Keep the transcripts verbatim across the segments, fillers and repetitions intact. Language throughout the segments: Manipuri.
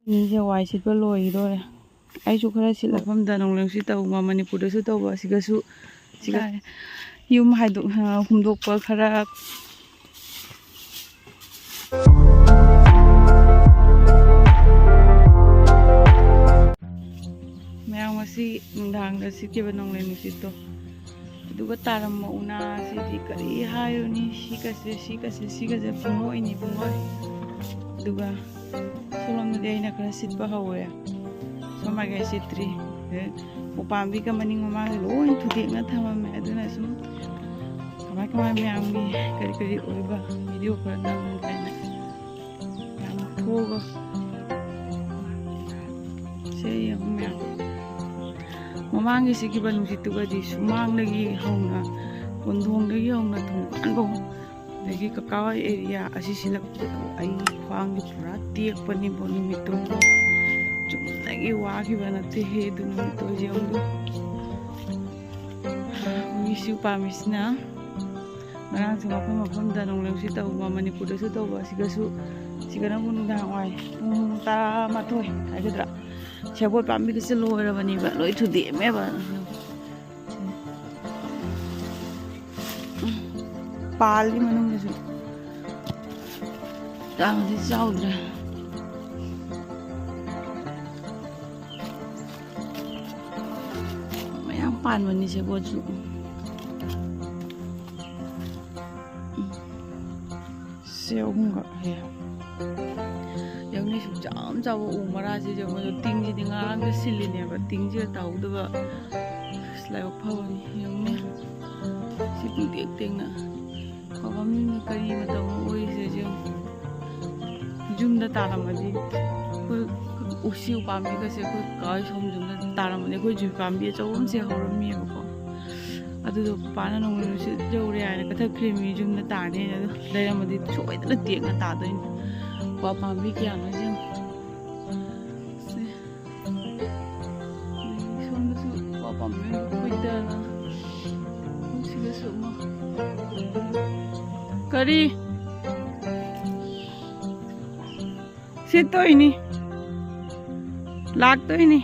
ꯃꯤꯁꯦ ꯋꯥꯏ ꯁꯤꯠꯄ ꯂꯣꯏꯈꯤꯗꯣꯔꯦ꯫ ꯑꯩꯁꯨ ꯈꯔ ꯁꯤꯠꯂꯦ꯫ ꯃꯐꯝꯗ ꯅꯣꯡꯂꯩ ꯅꯨꯡꯁꯤꯠ ꯇꯧꯕ, ꯃꯅꯤꯄꯨꯔꯗꯁꯨ ꯇꯧꯕ, ꯑꯁꯤꯒꯁꯨ, ꯁꯤꯒ ꯌꯨꯝ ꯍꯥꯏꯗꯣꯛ-, ꯍꯨꯝꯗꯣꯛꯄ ꯈꯔ꯫ ꯃꯌꯥꯝ, ꯉꯁꯤ ꯅꯨꯡꯗꯥꯡꯗ ꯁꯤꯠꯈꯤꯕ ꯅꯣꯡꯂꯩ ꯅꯨꯡꯁꯤꯠꯇꯣ, ꯑꯗꯨꯒ ꯇꯥꯔꯝꯕ ꯎꯅꯥꯁꯤꯗꯤ ꯀꯔꯤ ꯍꯥꯏꯔꯨꯅꯤ? ꯁꯤꯒꯁꯦ, ꯁꯤꯒꯁꯦ, ꯁꯤꯒꯁꯦ ꯄꯨꯡꯂꯣꯏꯅꯤ, ꯄꯨꯡꯂꯣꯏ꯫ ꯑꯗꯨꯒ ꯁꯣꯝꯂꯣꯝꯗꯗꯤ ꯑꯩꯅ ꯈꯔ ꯁꯤꯠꯄ ꯍꯧꯔꯦ꯫ ꯁꯣꯝ ꯃꯥꯏꯀꯩ ꯁꯤꯠꯇ꯭ꯔꯤ꯫ ꯍꯦꯛ ꯎꯄꯥꯝꯕꯤꯒ ꯃꯅꯤꯡ ꯃꯃꯥꯡꯒ ꯂꯣꯏ ꯊꯨꯗꯦꯛꯅ ꯊꯝꯃꯝꯃꯦ꯫ ꯑꯗꯨꯅ ꯁꯨꯝ ꯀꯃꯥꯏ ꯀꯃꯥꯏ ꯃꯌꯥꯝꯒꯤ ꯀꯔꯤ ꯀꯔꯤ ꯑꯣꯏꯕ ꯚꯤꯗꯤꯑꯣ ꯈꯔ ꯅꯝꯒꯦꯅ ꯌꯥꯝ ꯊꯣꯛꯑꯒ ꯁꯦ ꯌꯦꯡꯉꯨ ꯃꯌꯥꯝ꯫ ꯃꯃꯥꯡꯒꯤ ꯁꯤꯈꯤꯕ ꯅꯨꯡꯁꯤꯠꯇꯨꯒꯗꯤ ꯁꯨꯃꯥꯡꯗꯒꯤ ꯍꯧꯅ, ꯀꯣꯟꯊꯣꯡꯗꯒꯤ ꯍꯧꯅ ꯊꯣꯡꯒꯥꯟꯐꯥꯎ, ꯑꯗꯒꯤ ꯀꯀꯥ ꯍꯣꯏ ꯑꯦꯔꯤꯌꯥ ꯑꯁꯤꯁꯤꯅ ꯑꯩ ꯈ꯭ꯋꯥꯡꯁꯦ ꯄꯨꯔꯥ ꯇꯦꯛꯄꯅꯤꯕꯣ ꯅꯨꯃꯤꯠꯇꯨ꯫ ꯆꯨꯝꯅꯒꯤ ꯋꯥꯈꯤꯕ ꯅꯠꯇꯦꯍꯦ ꯑꯗꯨ ꯅꯨꯃꯤꯠꯇꯣ꯫ ꯌꯦꯡꯉꯨ, ꯃꯤꯁꯨ ꯄꯥꯝꯃꯤꯁꯤꯅ ꯉꯔꯥꯡꯁꯦ ꯃꯐꯝ ꯃꯐꯝꯗ ꯅꯣꯡꯂꯩ ꯅꯨꯡꯁꯤꯠ ꯇꯧꯕ, ꯃꯅꯤꯄꯨꯔꯗꯁꯨ ꯇꯧꯕ, ꯑꯁꯤꯒꯁꯨ, ꯁꯤꯒꯅꯕꯨ ꯅꯨꯡꯗꯥꯡ ꯋꯥꯏ ꯄꯨꯡ ꯇꯔꯥꯃꯥꯊꯣꯏ ꯍꯥꯏꯒꯗ꯭ꯔꯥ, ꯁꯦꯕꯣꯠ ꯄꯥꯝꯕꯤꯒꯁꯦ ꯂꯣꯏꯔꯕꯅꯦꯕ, ꯂꯣꯏ ꯊꯨꯗꯦꯛꯑꯝꯃꯦꯕ꯫ ꯄꯥꯜꯂꯤ ꯃꯅꯨꯡꯗꯁꯨ꯫ ꯌꯥꯝꯗꯤ ꯆꯥꯎꯗ꯭ꯔꯦ꯫ ꯃꯌꯥꯝ ꯄꯥꯟꯕꯅꯤ ꯁꯦꯕꯣꯠꯁꯨ꯫ ꯁꯦ ꯑꯍꯨꯝꯈꯛ ꯍꯦꯛ꯫ ꯌꯦꯡꯅꯤ, ꯁꯨꯛ ꯆꯥꯎ ꯆꯥꯎꯕ ꯎ ꯃꯔꯥꯁꯤꯗꯤ ꯌꯦꯡꯉꯣ꯫ ꯇꯤꯡꯁꯤꯗꯤ ꯉꯔꯥꯡꯗ ꯁꯤꯜꯂꯤꯅꯦꯕ, ꯇꯤꯡꯁꯤꯗ ꯇꯧꯍꯧꯗꯕ꯫ ꯑꯁ, ꯂꯥꯏꯕꯛ ꯐꯕꯅꯤ ꯌꯦꯡꯅꯤ꯫ ꯁꯤ ꯄꯨꯡꯇꯦꯛ ꯇꯦꯛꯅ꯫ ꯀꯣ ꯃꯃꯤꯡꯅ ꯀꯔꯤ ꯃꯇꯧꯅꯣ ꯑꯣꯏꯔꯤꯁꯦ ꯌꯦꯡꯉꯨ꯫ ꯌꯨꯝꯗ ꯇꯥꯔꯝꯃꯗꯤ ꯑꯩꯈꯣꯏ ꯎꯁꯤ ꯎꯄꯥꯝꯕꯤꯒꯁꯦ ꯑꯩꯈꯣꯏ ꯀꯀꯥ ꯍꯣꯏ ꯁꯣꯝ ꯌꯨꯝꯗ ꯇꯥꯔꯝꯃꯗꯤ ꯑꯩꯈꯣꯏ ꯖꯨꯏ ꯄꯥꯝꯕꯤ ꯑꯆꯧꯕ ꯑꯃꯁꯦ ꯍꯧꯔꯝꯃꯦꯕꯀꯣ꯫ ꯑꯗꯨꯗꯣ ꯄꯥꯄꯥꯅ ꯅꯣꯡꯂꯩ ꯅꯨꯡꯁꯤꯠ ꯌꯧꯔꯦ ꯍꯥꯏꯅ ꯀꯛꯊꯠꯈ꯭ꯔꯤꯃꯤ, ꯌꯨꯝꯗ ꯇꯥꯅꯦꯅ꯫ ꯑꯗꯣ ꯂꯩꯔꯝꯃꯗꯤ ꯁꯣꯏꯗꯅ ꯇꯦꯛꯅ ꯇꯥꯗꯣꯏꯅꯤ꯫ ꯎ ꯄꯥꯝꯕꯤ ꯀꯌꯥꯅꯣ ꯌꯦꯡꯉꯨ꯫ ꯁꯦ꯫ ꯑꯗꯒꯤ ꯁꯣꯝꯗꯁꯨ ꯎ ꯄꯥꯝꯕꯤ ꯑꯃ ꯈꯣꯏꯗꯅ꯫ ꯁꯤꯗꯁꯨ ꯑꯃ꯫ ꯀꯔꯤ? ꯁꯤꯠꯇꯣꯏꯅꯤ꯫ ꯂꯥꯛꯇꯣꯏꯅꯤ꯫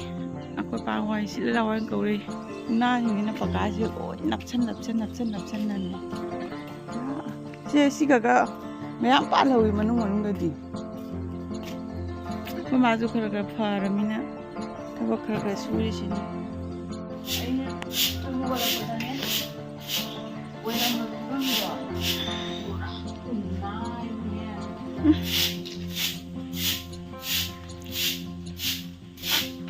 ꯑꯩꯈꯣꯏ ꯄꯥ ꯋꯥꯏ ꯁꯤꯠꯂ ꯂꯥꯛꯑꯣ ꯍꯥꯏꯅ ꯀꯧꯔꯛꯏ꯫ ꯎꯅꯥꯁꯤꯡꯁꯤꯅ ꯄꯀꯥꯁꯦ ꯂꯣꯏ ꯅꯞꯁꯟ ꯅꯞꯁꯟ ꯅꯞꯁꯟ ꯅꯞꯁꯟꯅꯅꯦ꯫ ꯁꯦ ꯁꯤ ꯈꯔ ꯈꯔ ꯃꯌꯥꯝ ꯄꯥꯜꯍꯧꯋꯤ ꯃꯅꯨꯡ ꯃꯅꯨꯡꯗꯗꯤ꯫ ꯑꯩꯈꯣꯏ ꯃꯥꯁꯨ ꯈꯔ ꯈꯔ ꯐꯔꯃꯤꯅ ꯊꯕꯛ ꯈꯔ ꯈꯔ ꯁꯨꯔꯤꯁꯤꯅꯤ꯫ ꯑꯩꯅ ꯇꯨꯝ ꯍꯧꯒꯠꯂꯛꯄꯗꯅꯦ ꯑꯣꯏꯔꯝꯕ ꯐꯤꯕꯝꯗꯣ ꯄꯨꯔꯥ ꯅꯥꯏꯕꯅꯦ꯫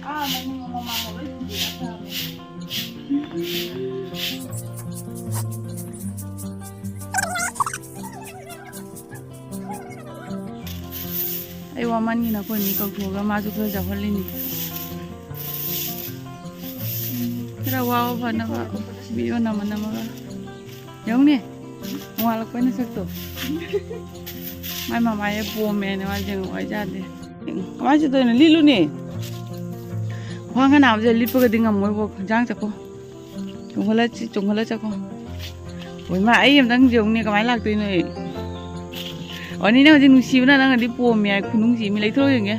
ꯑꯥ ꯃꯅꯤꯡ ꯃꯃꯥꯡ ꯂꯣꯏ ꯊꯨꯗꯦꯛꯑ ꯊꯝꯃꯦ꯫ ꯑꯩ ꯋꯥꯃꯟꯒꯤꯅ ꯑꯩꯈꯣꯏ ꯃꯤ ꯀꯧꯊꯣꯛꯑꯒ ꯃꯥꯁꯨ ꯈꯔ ꯆꯥꯎꯍꯜꯂꯤꯅꯤ꯫ ꯈꯔ ꯋꯥꯕ ꯐꯅꯕ ꯃꯤ ꯑꯣꯟꯅ ꯃꯅꯝꯃꯒ꯫ ꯌꯦꯡꯉꯨꯅꯦ, ꯅꯣꯡꯉꯥꯜꯂꯛꯄꯩ ꯅꯁꯛꯇꯣ꯫ ꯃꯥꯏ ꯃꯃꯥꯏꯁꯦ ꯄꯣꯝꯃꯦꯅ ꯃꯥ ꯌꯦꯡꯉꯨ ꯍꯥꯏ ꯌꯥꯗꯦ꯫ ꯀꯃꯥꯏꯅ ꯆꯠꯇꯣꯏꯅꯣ? ꯂꯤꯠꯂꯨꯅꯦ꯫ ꯈ꯭ꯋꯥꯡꯒ ꯅꯥꯕꯁꯦ ꯂꯤꯠꯄꯒꯗꯤ ꯉꯝꯃꯣꯏꯕꯣ꯫ ꯍꯛꯆꯥꯡ ꯆꯠꯈꯣ꯫ ꯆꯣꯡꯈꯠꯂ ꯆꯤ-, ꯆꯣꯡꯈꯠꯂ ꯆꯠꯈꯣ꯫ ꯍꯣꯏ ꯃꯥ, ꯑꯩ ꯑꯝꯇꯪ ꯌꯦꯡꯉꯨꯅꯦ ꯀꯃꯥꯏꯅ ꯂꯥꯛꯇꯣꯏꯅꯣ ꯑꯩ꯫ ꯋꯥꯅꯤ ꯅꯪ ꯍꯧꯖꯤꯛ ꯅꯨꯡꯁꯤꯕꯅ ꯅꯪ ꯑꯗꯨꯗꯤ ꯄꯣꯝꯃꯦ ꯍꯥꯏ, ꯈꯨꯅꯨꯡꯁꯤ ꯑꯃ ꯂꯩꯊꯣꯛꯑ ꯌꯦꯡꯒꯦ꯫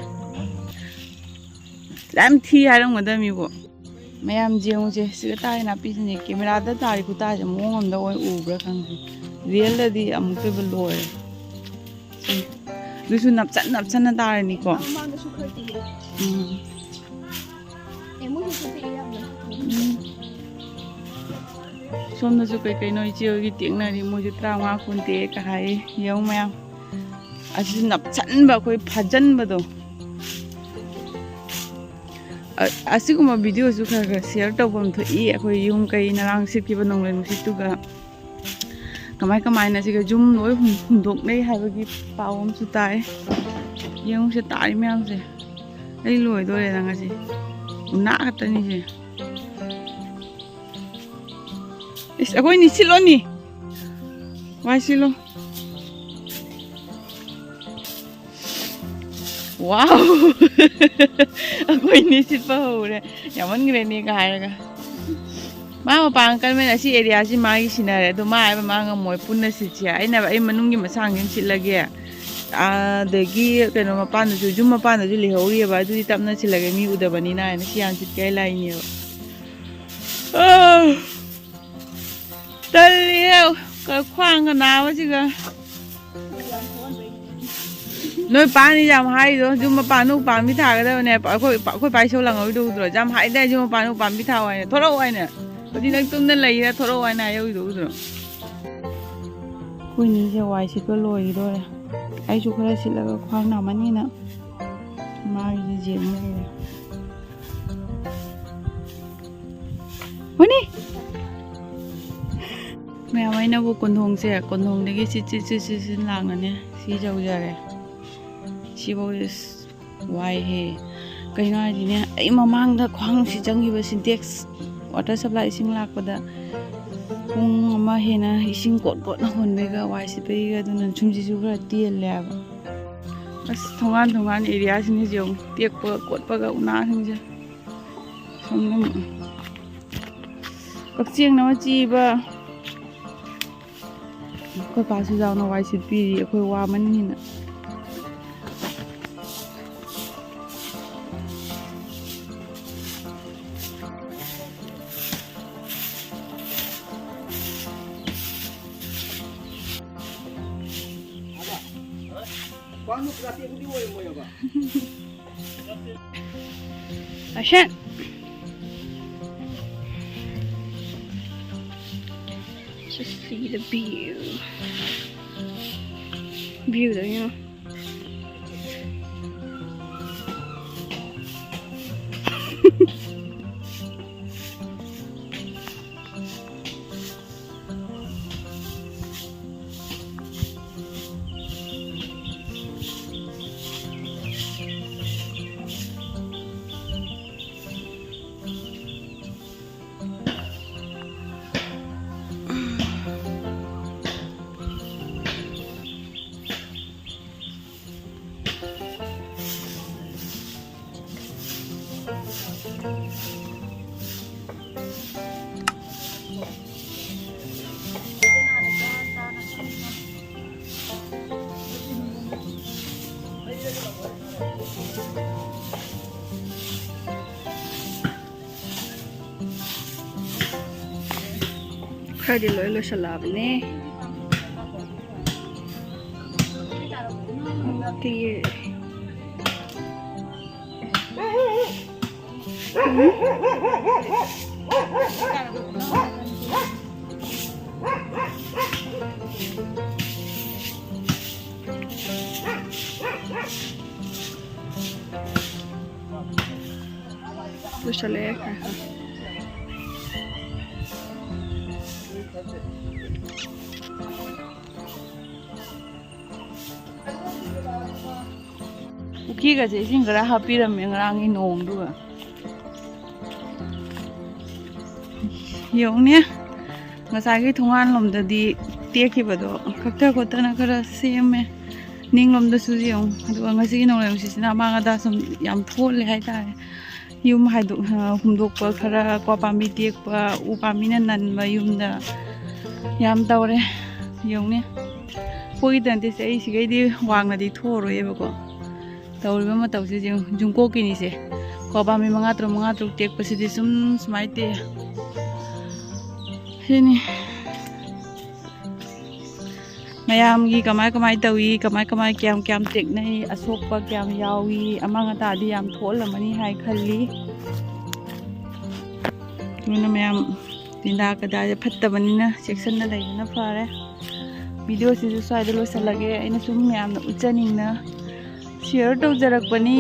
ꯌꯥꯝ ꯊꯤ ꯍꯥꯏꯔꯝꯒꯗꯕꯅꯤꯀꯣ꯫ ꯃꯌꯥꯝ ꯌꯦꯡꯉꯨꯁꯦ, ꯁꯤꯗ ꯇꯥꯔꯤ ꯅꯥꯄꯤꯁꯤꯅꯦ꯫ ꯀꯦꯃꯦꯔꯥꯗ ꯇꯥꯔꯤ ꯈꯨꯇꯥꯁꯦ ꯃꯑꯣꯡ ꯑꯃꯗ ꯑꯣꯏ ꯎꯕ꯭ꯔꯥ ꯈꯪꯗꯦ꯫ ꯔꯤꯌꯦꯜꯗꯗꯤ ꯑꯃꯨꯛꯇꯣꯏꯕ ꯂꯣꯏꯔꯦ꯫ ꯁꯤ꯫ ꯑꯗꯨꯁꯨ ꯅꯞꯆꯟ ꯅꯞꯆꯟꯅ ꯇꯥꯔꯅꯤꯀꯣ꯫ ꯃꯃꯥꯡꯗꯁꯨ ꯈꯔ ꯇꯤꯡꯉꯦ꯫ ꯎꯝ꯫ ꯑꯦ, ꯃꯣꯏꯁꯨ ꯈꯔ ꯄꯤꯛꯑꯦ ꯌꯥꯝꯅ꯫ ꯎꯝ꯫ ꯁꯣꯝꯗꯁꯨ ꯀꯩ ꯀꯩꯅꯣ ꯏꯆꯦ ꯍꯣꯏꯒꯤ ꯇꯦꯛꯅꯔꯤ, ꯃꯣꯏꯁꯨ ꯇꯔꯥꯃꯉꯥ ꯀꯨꯟ ꯇꯦꯛꯑꯦ ꯀ ꯍꯥꯏ꯫ ꯌꯦꯡꯉꯨ ꯃꯌꯥꯝ꯫ ꯑꯁꯤꯁꯨ ꯅꯞꯁꯟꯕ, ꯑꯩꯈꯣꯏ ꯐꯥꯖꯟꯕꯗꯣ꯫ ꯑ-, ꯑꯁꯤꯒꯨꯝꯕ ꯚꯤꯗꯤꯑꯣꯁꯨ ꯈꯔ ꯈꯔ ꯁꯤꯌꯔ ꯇꯧꯐꯝ ꯊꯣꯛꯏ꯫ ꯑꯩꯈꯣꯏ ꯌꯨꯝ ꯀꯩ ꯅꯔꯥꯡ ꯁꯤꯠꯈꯤꯕ ꯅꯣꯡꯂꯩ ꯅꯨꯡꯁꯤꯠꯇꯨꯒ ꯀꯃꯥꯏ ꯀꯃꯥꯏꯅ ꯁꯤꯒ ꯌꯨꯝ ꯂꯣꯏ ꯍꯨꯝ-, ꯍꯨꯝꯗꯣꯛꯅꯩ ꯍꯥꯏꯕꯒꯤ ꯄꯥꯎ ꯑꯃꯁꯨ ꯇꯥꯏ꯫ ꯌꯦꯡꯉꯨꯁꯦ, ꯇꯥꯔꯤ ꯃꯌꯥꯝꯁꯦ꯫ ꯑꯩ ꯂꯣꯏꯗꯣꯔꯦꯗ ꯉꯁꯤ꯫ ꯎꯅꯥ ꯈꯛꯇꯅꯤꯁꯦ꯫ ꯏꯁ, ꯑꯩꯈꯣꯏꯅꯤ ꯁꯤꯠꯂꯣꯅꯤ꯫ ꯋꯥꯏ ꯁꯤꯠꯂꯣ꯫ ꯋꯥꯎ! ꯑꯩꯈꯣꯏꯅꯤ ꯁꯤꯠꯄ ꯍꯧꯔꯦ꯫ ꯌꯥꯝꯃꯟꯈ꯭ꯔꯦꯅꯦꯒ ꯍꯥꯏꯔꯒ꯫ ꯃꯥ ꯃꯄꯥꯟ ꯀꯟꯕꯅꯤꯅ ꯑꯁꯤ ꯑꯦꯔꯤꯌꯥꯁꯤ ꯃꯥꯒꯤ ꯁꯤꯟꯅꯔꯦ꯫ ꯑꯗꯣ ꯃꯥ ꯍꯥꯏꯕ ꯃꯥ ꯉꯝꯃꯣꯏ, ꯄꯨꯟꯅ ꯁꯤꯠꯁꯤ ꯍꯥꯏ꯫ ꯑꯩꯅ ꯑꯩ ꯃꯅꯨꯡꯒꯤ ꯃꯁꯥꯡꯁꯤ ꯁꯤꯠꯂꯒꯦ꯫ ꯑꯗꯒꯤ ꯀꯩꯅꯣ ꯃꯄꯥꯟꯗꯁꯨ, ꯌꯨꯝ ꯃꯄꯥꯟꯗꯁꯨ ꯂꯩꯍꯧꯔꯤꯑꯕ, ꯑꯗꯨꯗꯤ ꯇꯞꯅ ꯁꯤꯜꯂꯒꯦ, ꯃꯤ ꯎꯗꯕꯅꯤꯅ ꯍꯥꯏꯅ ꯁꯤ ꯍꯥꯟꯅ ꯁꯤꯠꯀꯦ ꯍꯥꯏ ꯂꯥꯛꯏꯅꯦꯕ꯫ ꯑꯥ! ꯇꯜꯂꯤꯍꯦ, ꯈ꯭ꯋꯥꯡꯒ ꯅꯥꯕꯁꯤꯒ꯫ ꯅꯣꯏ ꯄꯥꯅꯤ ꯌꯥꯝ ꯍꯥꯏꯗꯣ, ꯌꯨꯝ ꯃꯄꯥꯟꯗ ꯎꯄꯥꯝꯕꯤ ꯊꯥꯒꯗꯕꯅꯦ꯫ ꯑꯩꯈꯣꯏ, ꯑꯩꯈꯣꯏ ꯄꯥꯏ ꯁꯧ ꯂꯪꯍꯧꯔꯤꯗꯣ ꯎꯗ꯭ꯔꯣ? ꯌꯥꯝ ꯍꯥꯏꯗꯥꯏ, ꯌꯨꯝ ꯃꯄꯥꯟꯗ ꯎꯄꯥꯝꯕꯤ ꯊꯥꯎ ꯍꯥꯏꯅ꯫ ꯊꯣꯔꯛꯑꯣ ꯍꯥꯏꯅ꯫ ꯍꯧꯖꯤꯛ ꯅꯪ ꯇꯨꯝꯅ ꯂꯩꯔꯤꯔꯥ? ꯊꯣꯔꯛꯑꯣ ꯍꯥꯏꯅ ꯍꯥꯏꯍꯧꯔꯤꯗꯣ ꯎꯗ꯭ꯔꯣ? ꯑꯩꯈꯣꯏꯅꯤꯁꯦ ꯋꯥꯏ ꯁꯤꯠꯄ ꯂꯣꯏꯈꯤꯗꯣꯔꯦ꯫ ꯑꯩꯁꯨ ꯈꯔ ꯁꯤꯠꯂꯒ ꯈ꯭ꯋꯥꯡ ꯅꯥꯃꯟꯅꯤꯅ ꯃꯥꯒꯤꯁꯦ ꯌꯦꯡꯉ ꯂꯩꯔꯦ꯫ ꯍꯣꯏꯅꯦ꯫ ꯃꯌꯥꯝ ꯑꯩꯅꯕꯨ ꯀꯣꯟꯊꯣꯡꯁꯦ, ꯀꯣꯟꯊꯣꯡꯗꯒꯤ ꯁꯤꯠ ꯁꯤꯠ ꯁꯤꯠ ꯁꯤꯠ ꯁꯤꯠ ꯂꯥꯡꯉꯅꯤ꯫ ꯁꯤ ꯌꯧꯖꯔꯦ꯫ ꯁꯤꯐꯧ ꯏꯁ ꯋꯥꯏꯍꯦ꯫ ꯀꯩꯅꯣ ꯍꯥꯏꯗꯤꯅꯦ, ꯑꯩ ꯃꯃꯥꯡꯗ ꯈ꯭ꯋꯥꯡ ꯅꯨꯡꯁꯤꯠ ꯆꯪꯈꯤꯕ ꯁꯤꯟꯇꯦꯛꯁ ꯋꯥꯇꯔ ꯁꯄ꯭ꯂꯥꯏ ꯏꯁꯤꯡ ꯂꯥꯛꯄꯗ ꯄꯨꯡ ꯑꯃ ꯍꯦꯟꯅ ꯏꯁꯤꯡ ꯀꯣꯠ ꯀꯣꯠꯅ ꯍꯣꯟꯕꯩꯒ ꯋꯥꯏ ꯁꯤꯠꯄꯩꯒ, ꯑꯗꯨꯅ ꯁꯨꯝꯁꯤꯁꯨ ꯈꯔ ꯇꯦꯜꯂꯦ ꯍꯥꯏꯕ꯫ ꯑꯁ, ꯊꯣꯡꯒꯥꯟ ꯊꯣꯡꯒꯥꯟ ꯑꯦꯔꯤꯌꯥꯁꯤꯡꯁꯦ ꯌꯦꯡꯉꯨ, ꯇꯦꯛꯄꯒ ꯀꯣꯠꯄꯒ ꯎꯅꯥꯁꯤꯡꯁꯦ꯫ ꯁꯣꯝꯗ ꯀꯛꯆꯦꯡꯅ ꯃꯆꯤꯕ꯫ ꯑꯩꯈꯣꯏ ꯄꯥꯁꯨ ꯌꯥꯎꯅ ꯋꯥꯏ ꯁꯤꯠꯄꯤꯔꯤ, ꯑꯩꯈꯣꯏ ꯋꯥꯃꯟꯒꯤꯅ꯫ ꯑꯁꯦ꯫ Just see the view. View ꯗꯣ ꯌꯦꯡꯉꯣ꯫ ꯈꯔꯗꯤ ꯂꯣꯏ ꯂꯣꯏꯁꯤꯜꯂꯛꯑꯕꯅꯦ꯫ ꯀꯩ-, ꯂꯣꯏꯁꯤꯜꯂꯛꯑꯦ ꯈꯔ ꯈꯔ꯫ ꯄꯨꯈ꯭ꯔꯤꯒꯁꯦ ꯏꯁꯤꯡ ꯈꯔ ꯍꯥꯞꯄꯤꯔꯝꯃꯦ ꯉꯔꯥꯡꯒꯤ ꯅꯣꯡꯗꯨꯒ꯫ ꯌꯦꯡꯉꯨꯅꯦ, ꯉꯁꯥꯏꯒꯤ ꯊꯣꯡꯒꯥꯟ ꯂꯣꯝꯗꯗꯤ ꯇꯦꯛꯈꯤꯕꯗꯣ ꯀꯛꯊ ꯈꯣꯠꯇꯅ ꯈꯔ ꯁꯦꯝꯃꯦ꯫ ꯅꯤꯡꯂꯣꯝꯗꯁꯨ ꯌꯦꯡꯉꯨ꯫ ꯑꯗꯨꯒ ꯉꯁꯤꯒꯤ ꯅꯣꯡꯂꯩ ꯅꯨꯡꯁꯤꯠꯁꯤꯅ ꯑꯃꯥꯡ ꯑꯇꯥ ꯁꯨꯝ ꯌꯥꯝ ꯊꯣꯛꯍꯜꯂꯦ ꯍꯥꯏꯇꯥꯔꯦ꯫ ꯌꯨꯝ ꯍꯥꯏꯗꯣꯛ-, ꯑ, ꯍꯨꯝꯗꯣꯛꯄ ꯈꯔ, ꯀ꯭ꯋꯥ ꯄꯥꯝꯕꯤ ꯇꯦꯛꯄ, ꯎ ꯄꯥꯝꯕꯤꯅ ꯅꯟꯕ ꯌꯨꯝꯗ ꯌꯥꯝ ꯇꯧꯔꯦ꯫ ꯌꯦꯡꯉꯨꯅꯦ, ꯑꯩꯈꯣꯏꯒꯤꯗ ꯅꯠꯇꯦꯁꯦ, ꯑꯩ ꯁꯤꯈꯩꯗꯤ ꯋꯥꯡꯅꯗꯤ ꯊꯣꯛꯑꯔꯣꯏꯌꯦꯕꯀꯣ꯫ ꯇꯧꯔꯤꯕ ꯃꯇꯧꯁꯦ ꯌꯦꯡꯉꯨ, ꯖꯨꯡꯀꯣꯛꯀꯤꯅꯤꯁꯦ꯫ ꯀ꯭ꯋꯥ ꯄꯥꯝꯕꯤ ꯃꯉꯥ ꯇꯔꯨꯛ, ꯃꯉꯥ ꯇꯔꯨꯛ ꯇꯦꯛꯄꯁꯤꯗꯤ ꯁꯨꯝ ꯁꯨꯃꯥꯏꯅ ꯇꯦꯛꯑꯦ꯫ ꯁꯤꯅꯤ꯫ ꯃꯌꯥꯝꯒꯤ ꯀꯃꯥꯏ ꯀꯃꯥꯏ ꯇꯧꯏ, ꯀꯃꯥꯏ ꯀꯃꯥꯏ ꯀꯌꯥꯝ ꯀꯌꯥꯝ ꯇꯦꯛꯅꯩ, ꯑꯁꯣꯛꯄ ꯀꯌꯥꯝ ꯌꯥꯎꯏ, ꯑꯃꯥꯡ ꯑꯇꯥꯗꯤ ꯌꯥꯝ ꯊꯣꯛꯍꯜꯂꯝꯃꯅꯤ ꯍꯥꯏ ꯈꯜꯂꯤ꯫ ꯑꯗꯨꯅ ꯃꯌꯥꯝ ꯇꯤꯟꯗꯥ ꯀꯗꯥꯁꯦ ꯐꯠꯇꯕꯅꯤꯅ ꯆꯦꯛꯁꯤꯟꯅ ꯂꯩꯕꯅ ꯐꯔꯦ꯫ ꯚꯤꯗꯤꯑꯣꯁꯤꯁꯨ ꯁ꯭ꯋꯥꯏꯗ ꯂꯣꯏꯁꯤꯜꯂꯒꯦ꯫ ꯑꯩꯅ ꯁꯨꯝ ꯃꯌꯥꯝꯅ ꯎꯠꯆꯅꯤꯡꯅ ꯁꯤꯌꯔ ꯇꯧꯖꯔꯛꯄꯅꯤ꯫